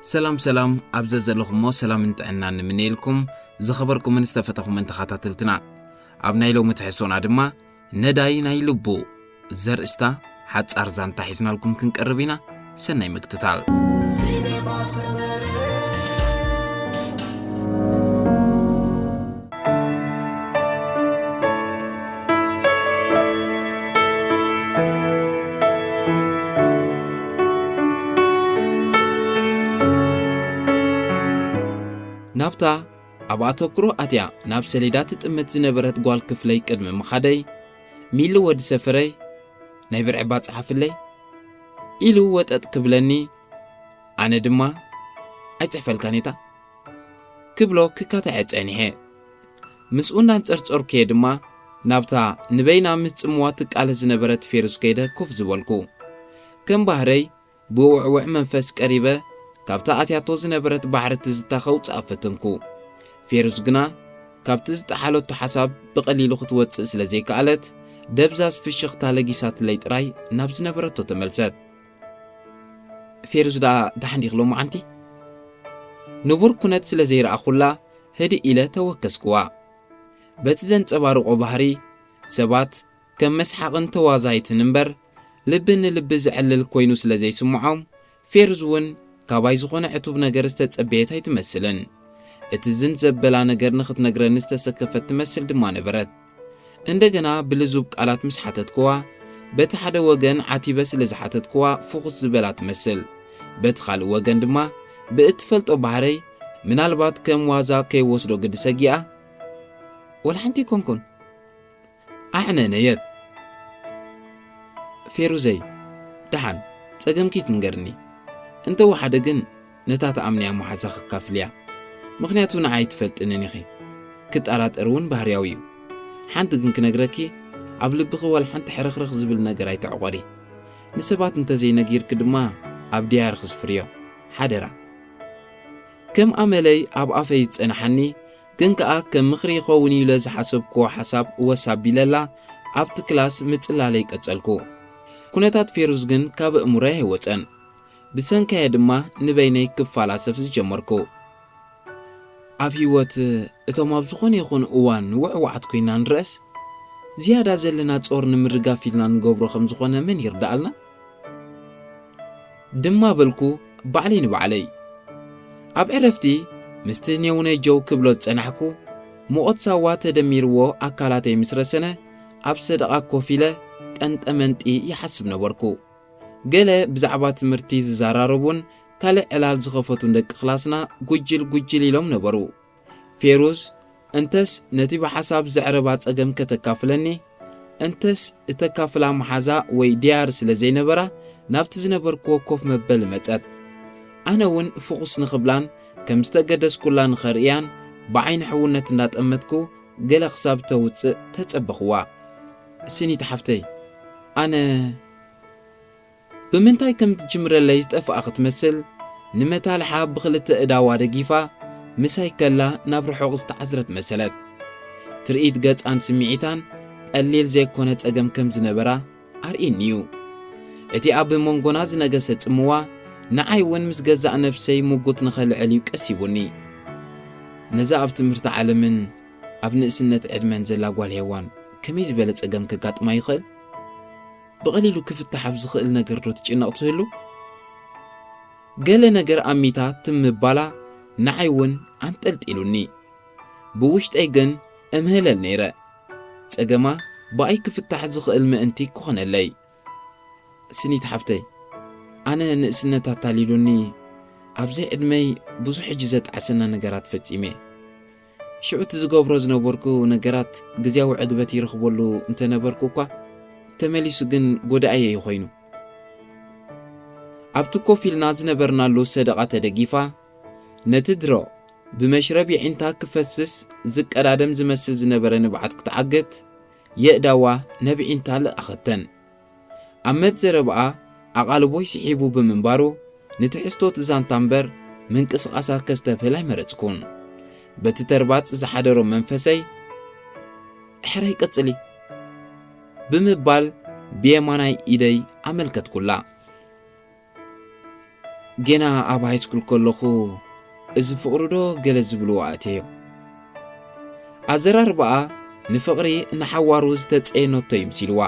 ሰላም ሰላም፣ ኣብ ዘዘለኹሞ ሰላምን ጥዕናን ንምነየልኩም ዝኸበርኩምን ዝተፈተኹምን ተኸታተልትና። ኣብ ናይ ሎሚ ትሕዝቶና ድማ ነዳይ ናይ ልቡ ዘርእስታ ሓጻር ዛንታ ሒዝናልኩም ክንቀርብ ኢና። ሰናይ ምክትታል። ናብታ ኣብ ኣተኩሮ ኣትያ ናብ ሰሌዳ ትጥምት ዝነበረት ጓል ክፍለይ ቅድሚ ምኻደይ፣ ሚሊ ወዲ ሰፈረይ፣ ናይ ብርዕባ ጸሓፍለይ፣ ኢሉ ወጠጥ ክብለኒ፣ ኣነ ድማ፣ ኣይጽሕፈልካን እየ ክብሎ ክካታዐ ጸኒሐ። ምስኡ እንዳንጸርጸርኩ እየ ድማ ናብታ ንበይና ምስ ጽምዋ ትቃለስ ዝነበረት ፌሩዝ ከይደ ኮፍ ዝበልኩ። ከም ባህረይ ብውዕውዕ መንፈስ ቀሪበ ካብታ ኣትያቶ ዝነበረት ባሕሪ ትዝታ ከውጽኣ ፈተንኩ። ፌሩዝ ግና ካብቲ ዝጠሓለቶ ሓሳብ ብቐሊሉ ክትወጽእ ስለ ዘይከኣለት፣ ደብዛዝ ፍሽኽታ ለጊሳትለይ ጥራይ ናብ ዝነበረቶ ተመልሰት። ፌሩዝ ደኣ ደሓን ዲኺ ሎማዓንቲ? ንቡር ኩነት ስለ ዘይረኣኹላ ህድእ ኢለ ተወከስክዋ። በቲ ዘንጸባርቖ ባህሪ፣ ሰባት ከም መስሓቕን ተዋዛይትን እምበር፣ ልቢ ንልቢ ዘዕልል ኮይኑ ስለ ዘይስምዖም፣ ፌሩዝ እውን ካባይ ዝኾነ ዕቱብ ነገር ዝተጸበየት ኣይትመስልን። እቲ ዝን ዘበላ ነገር ንኽትነግረኒ ዝተሰከፈት ትመስል ድማ ነበረት። እንደገና ብልዙብ ቃላት ምስ ሓተትክዋ፣ በቲ ሓደ ወገን ዓቲበ ስለ ዝሓተትክዋ ፍኹስ ዝበላ ትመስል። በቲ ካልእ ወገን ድማ ብእትፈልጦ ባህረይ፣ ምናልባት ከም ዋዛ ከይወስዶ ግዲ ሰጊኣ፣ "ወላ ሓንቲ ኣይኮንኩን" ኣዕነነየት። "ፌሩዘይ፣ ደሓን፣ ጸገምኪ ትንገርኒ። እንተ ወሓደ ግን ነታ ትኣምንያ መሓዛ ከካፍልያ። ምኽንያቱ ንዓይ ኣይትፈልጥንን ኢኺ። ክጠራጠር እውን ባህርያዊ እዩ። ሓንቲ ግን ክነግረኪ፣ ኣብ ልብኺ ዋላ ሓንቲ ሕርኽርኽ ዝብል ነገር ኣይተዕቆሪ። ንሰባት እንተ ዘይነጊርኪ ድማ ኣብ ድያርኺ ስፍርዮ። ሓደራ።" ከም ኣመለይ ኣብ ኣፈይ ዝጸንሓኒ፣ ግን ከኣ ከም ምኽሪ ይኸውን ኢለ ዝሓሰብክዎ ሓሳብ ወስ ኣቢለላ፣ ኣብቲ ክላስ ምጽላለይ ቀጸልኩ። ኩነታት ፌሩዝ ግን ካብ ኣእምሮይ ኣይወጸን። ብሰንካየ ድማ ንበይነይ ክፋላሰፍ ዝጀመርኩ። ኣብ ህይወት እቶም ኣብ ዝኾነ ይኹን እዋን ውዕዋዓት ኮይና ንረኣስ፣ ዝያዳ ዘለና ጾር ንምርጋፍ ኢልና ንገብሮ ከም ዝኾነ መን ይርድኣልና? ድማ በልኩ ባዕለይ ንባዕለይ። ኣብ ዕረፍቲ ምስቲ ኔውነጀው ክብሎ ዝጸናሕኩ፣ ሙቐት ሳዋ ተደሚርዎ ኣካላተይ ምስ ረሰነ፣ ኣብ ሰደቓ ኮፍ ኢለ ቀንጠመንጢ ይሓስብ ነበርኩ። ገለ ብዛዕባ ትምህርቲ ዝዘራረቡን ካልእ ዕላል ዝኸፈቱን ደቂ ክላስና ጉጅል ጉጅል ኢሎም ነበሩ። ፌሩዝ፣ እንተስ ነቲ ብሓሳብ ዘዕረባ ጸገም ከተካፍለኒ፣ እንተስ እተካፍላ መሓዛ ወይ ድያር ስለ ዘይነበራ፣ ናብቲ ዝነበርክዎ ኮፍ መበሊ መጸት። ኣነ እውን ፍኹስ ንኽብላን ከም ዝተገደስኩላ ንኸርእያን ብዓይኒ ሕውነት እንዳጠመትኩ ገለ ክሳብ ተውጽእ ተጸበኽዋ። ስኒት ሓፍተይ፣ ኣነ ብምንታይ ከም ትጅምረለይ ዝጠፍኣ ክትመስል፣ ንመታልሓ ብኽልተ እዳዋ ደጊፋ ምሳይ ከላ ናብ ርሑቕ ዝተዓዝረት መሰለት። ትርኢት ገጻን ስምዒታን ቀሊል ዘይኮነ ጸገም ከም ዝነበራ ኣርእየኒ እዩ። እቲ ኣብ መንጎና ዝነገሰ ጽምዋ ንዓይ እውን ምስ ገዛእ ነብሰይ ምጉት ንኸልዕል እዩ ቀሲቡኒ። ነዛ ኣብ ትምህርቲ ዓለምን ኣብ ንእስነት ዕድመን ዘላ ጓል ሄዋን ከመይ ዝበለ ጸገም ከጋጥማ ይኽእል? ብቐሊሉ ክፍታሕ ኣብ ዝኽእል ነገር ዶ ትጭነቕ ትህሉ? ገለ ነገር ኣሚታ ትም ምባላ ንዓይ እውን ኣንጠልጢሉኒ። ብውሽጠይ ግን እምህለል ነይረ። ጸገማ ብኣይ ክፍታሕ ዝኽእል ምእንቲ ክኾነለይ። ስኒት ሓብተይ፣ ኣነ ንእስነት ኣታሊሉኒ፣ ኣብዚ ዕድመይ ብዙሕ ሕጂ ዘጣዕሰና ነገራት ፈጺመ። ሽዑ እቲ ዝገብሮ ዝነበርኩ ነገራት ግዝያዊ ዕግበት ይረኽበሉ እንተነበርኩ እኳ፣ ተመሊሱ ግን ጎዳእየ እዩ ኮይኑ። ኣብቲ ኮፍ ኢልና ዝነበርናሉ ሰደቓ ተደጊፋ፣ ነቲ ድሮ ብመሽረብ የዒንታ ክፈስስ ዝቀዳደም ዝመስል ዝነበረ ንብዓት ክትዓግት፣ የእዳዋ ነብዒንታ ለኣኸተን። ኣብ መት ዘረባኣ ኣቓልቦይ ስሒቡ ብምንባሩ፣ ንትሕዝቶ እቲ ዛንታ እምበር ምንቅስቓሳ ከስተብህል ኣይመረጽኩን። በቲ ተርባጽ ዝሓደሮ መንፈሰይ፣ "ሕራይ ቀጽሊ" ብምባል ብየማናይ ኢደይ ኣመልከትኩላ። ጌና ኣብ ሃይስኩል ከለኹ፣ "እዚ ፍቕሪ ዶ?" ገለ ዝብልዎ ኣእተዮ። ኣዘራርባኣ ንፍቕሪ ንሓዋሩ ዝተጸየነቶ እዩ ምሲልዋ።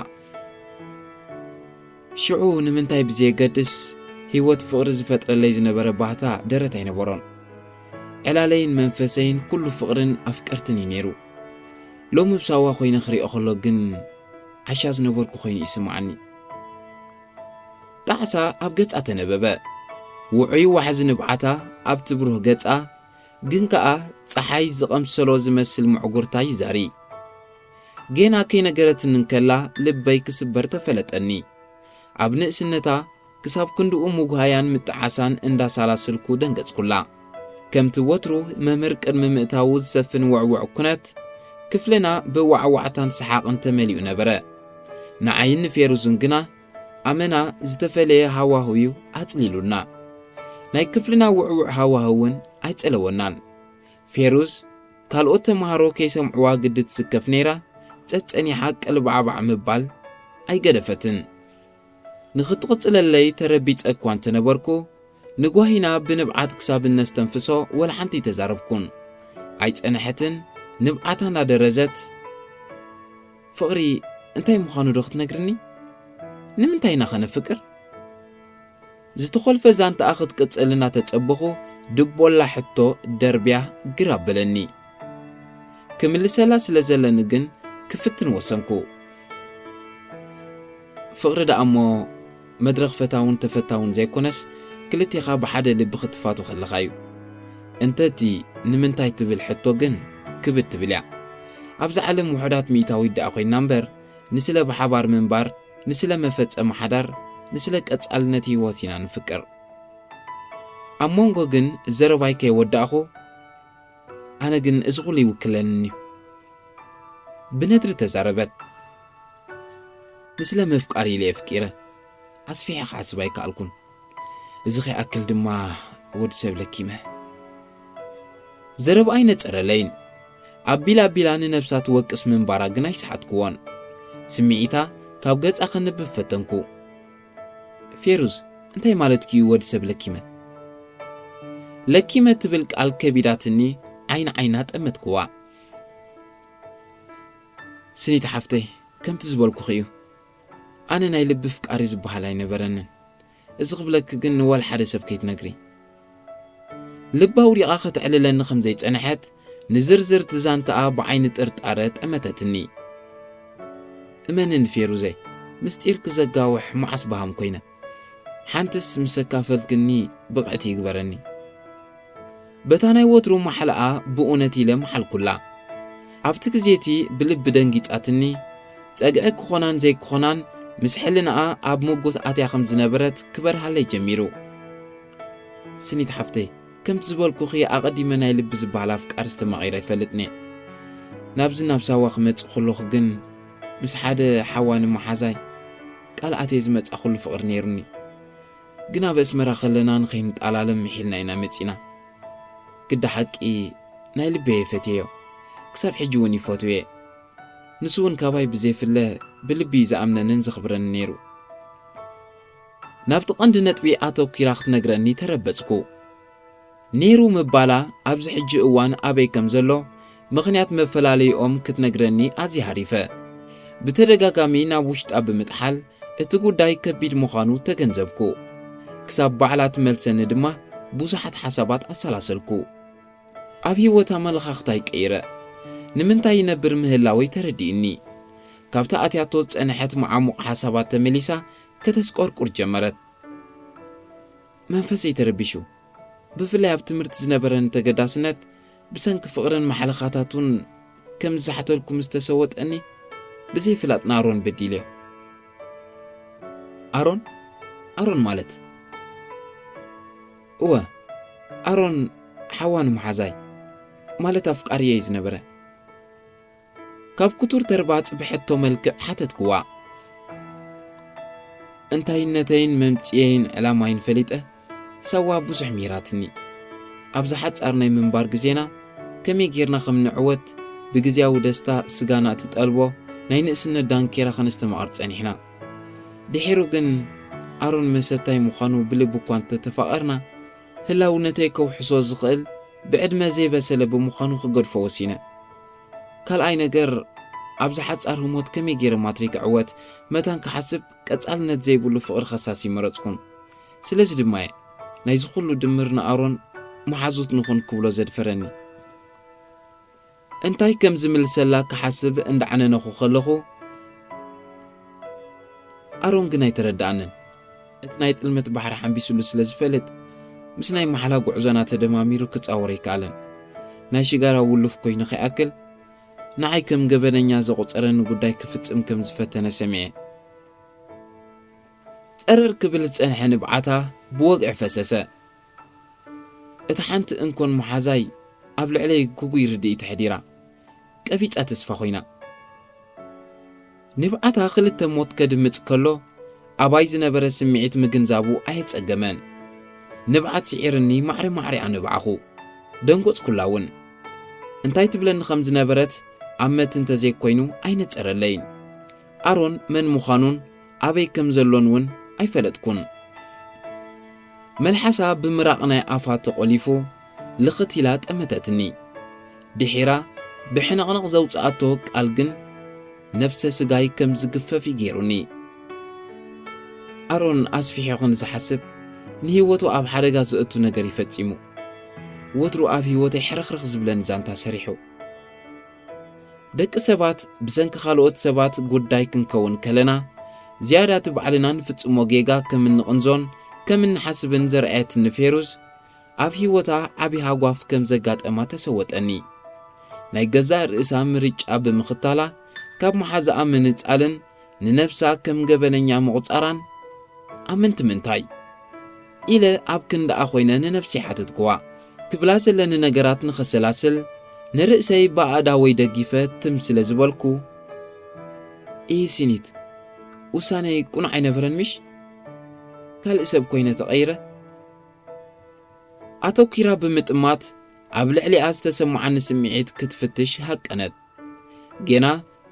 ሽዑ ንምንታይ ብዘየገድስ፣ ህይወት ፍቕሪ ዝፈጥረለይ ዝነበረ ባህታ ደረት ኣይነበሮን። ዕላለይን መንፈሰይን ኩሉ ፍቕርን ኣፍቀርትን እዩ ነይሩ። ሎሚ ብሳዋ ኮይነ ክሪኦ ከሎ ግን፣ ዓሻ ዝነበርኩ ኮይኑ ይስምዓኒ። ጣዕሳ ኣብ ገጻ ተነበበ። ውዑይ ዋሕዚ ንብዓታ ኣብቲ ብሩህ ገጻ፣ ግን ከኣ ጸሓይ ዝቐምሰሎ ዝመስል ምዕጉርታ ይዛሪ። ጌና ከይነገረትኒ እንከላ ልበይ ክስበር ተፈለጠኒ። ኣብ ንእስነታ ክሳብ ክንድኡ ምጉሃያን ምጥዓሳን እንዳሳላሰልኩ ደንገጽኩላ። ከምቲ ወትሩ መምህር ቅድሚ ምእታዉ ዝሰፍን ውዕዉዕ ኩነት፣ ክፍልና ብዋዕዋዕታን ሰሓቕን ተመሊኡ ነበረ። ንዓይን ንፌሩዝን ግና ኣመና ዝተፈለየ ሃዋህው እዩ ኣጽሊሉና። ናይ ክፍልና ውዕዉዕ ሃዋህው እውን ኣይጸለወናን። ፌሩዝ ካልኦት ተማሃሮ ከይሰምዕዋ ግዲ ትስከፍ ነይራ፣ ጸጸኒሓ ቅልባዕባዕ ምባል ኣይገደፈትን። ንኽትቕጽለለይ ተረቢጸ እኳ እንተነበርኩ፣ ንጓሂና ብንብዓት ክሳብ እነስተንፍሶ ወላ ሓንቲ ኣይተዛረብኩን። ኣይጸንሐትን፣ ንብዓታ እናደረዘት፣ "ፍቕሪ እንታይ ምዃኑ ዶ ክትነግርኒ? ንምንታይ ኢና ኸ ነፍቅር?" ዝተኾልፈ ዛንታኣ ክትቅጽል እናተጸበኹ፣ ድቦላ ሕቶ ደርብያ ግር ኣበለኒ። ክምልሰላ ስለ ዘለኒ ግን ክፍትን ወሰንኩ። ፍቕሪ ደኣ እሞ መድረኽ ፈታውን ተፈታውን ዘይኮነስ፣ ክልቴኻ ብሓደ ልቢ ክትፋቱ ከለኻ እዩ። እንተ እቲ ንምንታይ ትብል ሕቶ ግን ክብድ ትብል እያ። ኣብዛ ዓለም ውሑዳት ሚእታዊት ደኣ ኮይንና እምበር፣ ንስለ ብሓባር ምንባር፣ ንስለ መፈጸሚ ሓዳር፣ ንስለ ቀጻልነት ህይወት ኢና ንፍቅር። ኣብ መንጎ ግን ዘረባይ ከይወዳእኹ፣ ኣነ ግን እዚ ኹሉ ይውክለኒ እዩ። ብነድሪ ተዛረበት። ንስለ ምፍቃር ኢለ ኣፍቂረ። ኣስፊሐ ክሓስብ ኣይከኣልኩን። እዚ ከይኣክል ድማ ወዲ ሰብ ለኪመ። ዘረባኣይ ነጸረለይን። ኣቢላ ኣቢላ ንነብሳ ትወቅስ ምንባራ ግን ኣይሰሓትኩዎን። ስምዒታ ካብ ገጻ ከንብብ ፈተንኩ። "ፌሩዝ፣ እንታይ ማለትኪ እዩ ወዲ ሰብ ለኪመ?" ለኪመ ትብል ቃል ከቢዳትኒ ዓይኒ ዓይና ጠመትኩዋ። ስኒት ሓፍተይ፣ ከምቲ ዝበልኩኺ እዩ። ኣነ ናይ ልቢ ፍቃሪ ዝበሃል ኣይነበረንን። እዚ ክብለኪ ግን ንዋላ ሓደ ሰብ ከይትነግሪ። ልባ ኣውዲቓ ከተዕልለኒ ከም ዘይጸንሐት፣ ንዝርዝር እቲ ዛንታኣ ብዓይኒ ጥርጣረ ጠመተትኒ። እመንኒ ፌሩዘይ፣ ምስጢርኪ ዘጋውሕ መዓስ በሃም ኮይነ። ሓንትስ ምስ ኣካፈልክኒ ብቕዕቲ ይግበረኒ። በታ ናይ ወትሩ ማሕለኣ ብእውነት ኢለ መሓልኩላ። ኣብቲ ግዜ እቲ ብልቢ ደንጊጻትኒ፣ ጸግዒ ክኾናን ዘይክኾናን ምስ ሕልናኣ ኣብ ምጉት ኣትያ ከም ዝነበረት ክበርሃለይ ጀሚሩ። ስኒት ሓፍተይ፣ ከምቲ ዝበልኩኺ ኣቐዲመ ናይ ልቢ ዝበሃል ኣፍቃሪ ዝተማቒረ ኣይፈልጥን እየ። ናብዚ ናብ ሳዋ ክመጽእ ከለኹ ግን ምስ ሓደ ሓዋኒ መሓዛይ ቃል ኣትየ ዝመጻኹሉ ፍቕሪ ነይሩኒ። ግን ኣብ ኣስመራ ከለና ንኸይንጠላለም ምሒልና ኢና መጺና። ግዳ ሓቂ ናይ ልበይ እየ ፈትየዮ። ክሳብ ሕጂ እውን ይፈትዎ እየ። ንሱ እውን ካባይ ብዘይፍለ ብልቢ እዩ ዝኣምነንን ዘኽብረንን ነይሩ። ናብቲ ቀንዲ ነጥቢ ኣተኲራ ክትነግረኒ ተረበጽኩ። ነይሩ ምባላ ኣብዚ ሕጂ እዋን ኣበይ ከም ዘሎ ምኽንያት መፈላለዪኦም ክትነግረኒ ኣዝየ ሃሪፈ። ብተደጋጋሚ ናብ ውሽጣ ብምጥሓል እቲ ጉዳይ ከቢድ ምዃኑ ተገንዘብኩ። ክሳብ ባዕላ ትመልሰኒ ድማ ብዙሓት ሓሳባት ኣሰላሰልኩ። ኣብ ህይወት ኣመለኻኽታይ ቀይረ። ንምንታይ ይነብር ምህላወይ ተረዲእኒ። ካብታ ኣትያቶ ዝጸንሐት መዓሙቕ ሓሳባት ተመሊሳ ከተስቆርቁር ጀመረት። መንፈሰይ ተረቢሹ። ብፍላይ ኣብ ትምህርቲ ዝነበረኒ ተገዳስነት ብሰንኪ ፍቕርን ማሕለኻታቱን ከም ዝዛሕተልኩ ምስ ተሰወጠኒ፣ ብዘይፍላጥ ንኣሮን በዲለዮ። ኣሮን? ኣሮን ማለት? እወ፣ ኣሮን ሓዋኒ መሓዛይ፣ ማለት ኣፍቃሪየይ ዝነበረ። ካብ ክቱር ተርባጽ ብሕቶ መልክዕ ሓተትክዋ። እንታይነተይን መምጽኤይን ዕላማይን ፈሊጠ፣ ሳዋ ብዙሕ ምሂራትኒ። ኣብዛ ሓጻር ናይ ምንባር ግዜና ከመይ ጌርና ከም ንዕወት፣ ብግዝያዊ ደስታ ስጋና እትጠልቦ ናይ ንእስነት ዳንኬራ ከነስተማቕር ጸኒሕና። ድሒሩ ግን ኣሮን መሰታይ ምዃኑ ብልቢ እኳ እንተተፋቐርና፣ ህላውነተይ ከውሕሶ ዝኽእል ብዕድመ ዘይበሰለ ብምዃኑ ክገድፎ ወሲነ። ካልኣይ ነገር፣ ኣብዚ ሓጻር ህሞት ከመይ ገይረ ማትሪክ እዕወት መታን ክሓስብ ቀጻልነት ዘይብሉ ፍቕሪ ከሳሲ መረጽኩን። ስለዚ ድማ እየ ናይዚ ኩሉ ድምር ንኣሮን መሓዙት ንኹን ክብሎ ዘድፈረኒ። እንታይ ከም ዝምልሰላ ክሓስብ እንዳዓነነኹ ከለኹ፣ ኣሮን ግን ኣይተረድኣንን። እቲ ናይ ጥልመት ባሕሪ ሓንቢሱሉ ስለ ዝፈልጥ፣ ምስ ናይ ማሕላ ጉዕዞና ተደማሚሩ ክጻወር ኣይከኣለን። ናይ ሽጋራ ውሉፍ ኮይኑ ከይኣክል፣ ንዓይ ከም ገበነኛ ዘቑጸረኒ ጉዳይ ክፍጽም ከም ዝፈተነ ሰሚዐ። ጸረር ክብል ዝጸንሐ ንብዓታ ብወግዒ ፈሰሰ። እታ ሓንቲ እንኮን መሓዛይ ኣብ ልዕለይ ግጉይ ርድኢት ኣሕዲራ፣ ቀቢጻ ተስፋ ኮይና። ንብዓታ ክልተ ሞት ከድምጽ ከሎ፣ ኣባይ ዝነበረ ስምዒት ምግንዛቡ ኣየጸገመን። ንብዓት ስዒርኒ ማዕረ ማዕሪኣ ንብዓኹ። ደንጎጽኩላ እውን። እንታይ ትብለኒ ከም ዝነበረት ኣብ መት እንተዘይኮይኑ ኣይነጸረለይን። ኣሮን መን ምዃኑን ኣበይ ከም ዘሎን እውን ኣይፈለጥኩን። መልሓሳ ብምራቕ ናይ ኣፋ ተቖሊፉ ልኽት ኢላ ጠመተትኒ። ድሒራ ብሕንቕንቕ ዘውጽኣቶ ቃል ግን ነፍሰ ስጋይ ከም ዝግፈፍ እዩ ገይሩኒ። ኣሮን ኣስፊሑ ክንዝሓስብ ንህይወቱ ኣብ ሓደጋ ዘእቱ ነገር ይፈጺሙ። ወትሩ ኣብ ህይወተይ ሕርኽርኽ ዝብለኒ ዛንታ ሰሪሑ። ደቂ ሰባት ብሰንኪ ካልኦት ሰባት ጉዳይ ክንከውን ከለና፣ ዝያዳ እቲ ባዕልና ንፍጽሞ ጌጋ ከም እንቕንዞን ከም እንሓስብን ዘርኣየትኒ ፌሩዝ፣ ኣብ ህይወታ ዓቢ ሃጓፍ ከም ዘጋጠማ ተሰወጠኒ። ናይ ገዛእ ርእሳ ምርጫ ብምኽታላ፣ ካብ መሓዛኣ ምንጻልን ንነብሳ ከም ገበነኛ ምቑጻራን ኣመንቲ ምንታይ? ኢለ ኣብ ክንዳኣ ኮይነ ንነብሰይ ሓተትኩዋ። ክብላ ዘለኒ ነገራት ንኸሰላስል ንርእሰይ ብኣእዳወይ ደጊፈ ትም ስለ ዝበልኩ፣ "ኢሂ ሲኒት፣ ውሳነይ ቅኑዕ ኣይነበረን ምሽ? ካልእ ሰብ ኮይነ ተቐይረ?" ኣተኲራ ብምጥማት ኣብ ልዕሊኣ ዝተሰምዓኒ ስምዒት ክትፍትሽ ሃቀነት። ጌና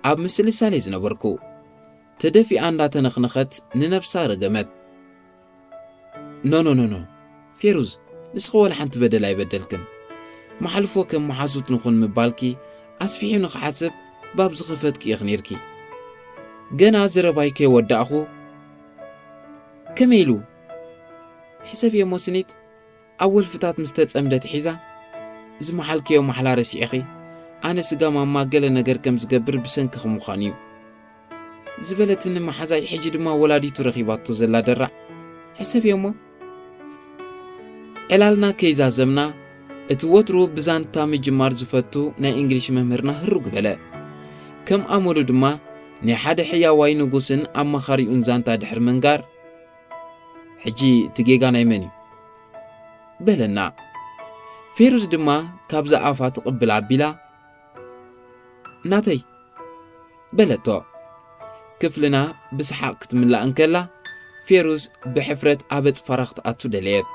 ኣብ ምስልሳል እየ ዝነበርኩ። ተደፊኣ እንዳተነኽነኸት ንነብሳ ረገመት። "ኖ፣ ኖ፣ ኖ፣ ኖ። ፌሩዝ፣ ንስኺ ወላ ሓንቲ በደል ኣይበደልክን። መሓልፎ ከም መሓዙት ንኹን ምባልኪ ኣስፊሑ ንኽሓስብ ባብ ዝኸፈትኪ ኢኺ ኔርኪ። ገና ዘረባይ ከይወዳእኹ፣ ከመይ ኢሉ? ሕሰብዮ እሞ ስኒት፣ ኣብ ወልፍታት ምስ ተጸምደት ሒዛ፣ ዝመሓልክዮ ማሕላ ረሲዕኺ፣ ኣነ ስጋ ማማ ገለ ነገር ከም ዝገብር ብሰንክኺ ምዃኑ እዩ ዝበለትኒ መሓዛይ፣ ሕጂ ድማ ወላዲቱ ረኺባቶ ዘላ ደራዕ። ሕሰብዮ እሞ." ዕላልና ከይዛዘምና፣ እቲ ወትሩ ብዛንታ ምጅማር ዝፈቱ ናይ እንግሊሽ መምህርና ህሩግ በለ። ከም ኣመሉ ድማ ናይ ሓደ ሕያዋይ ንጉስን ኣማኻሪኡን ዛንታ ድሕሪ ምንጋር፣ "ሕጂ እቲ ጌጋ ናይ መን እዩ?" በለና። ፌሩዝ ድማ ካብዛ ኣፋ ትቕብል ኣቢላ፣ "ናተይ" በለቶ። ክፍልና ብሰሓቕ ክትምላእ እንከላ፣ ፌሩዝ ብሕፍረት ኣብ ኣጽፋራ ክትኣቱ ደለየት።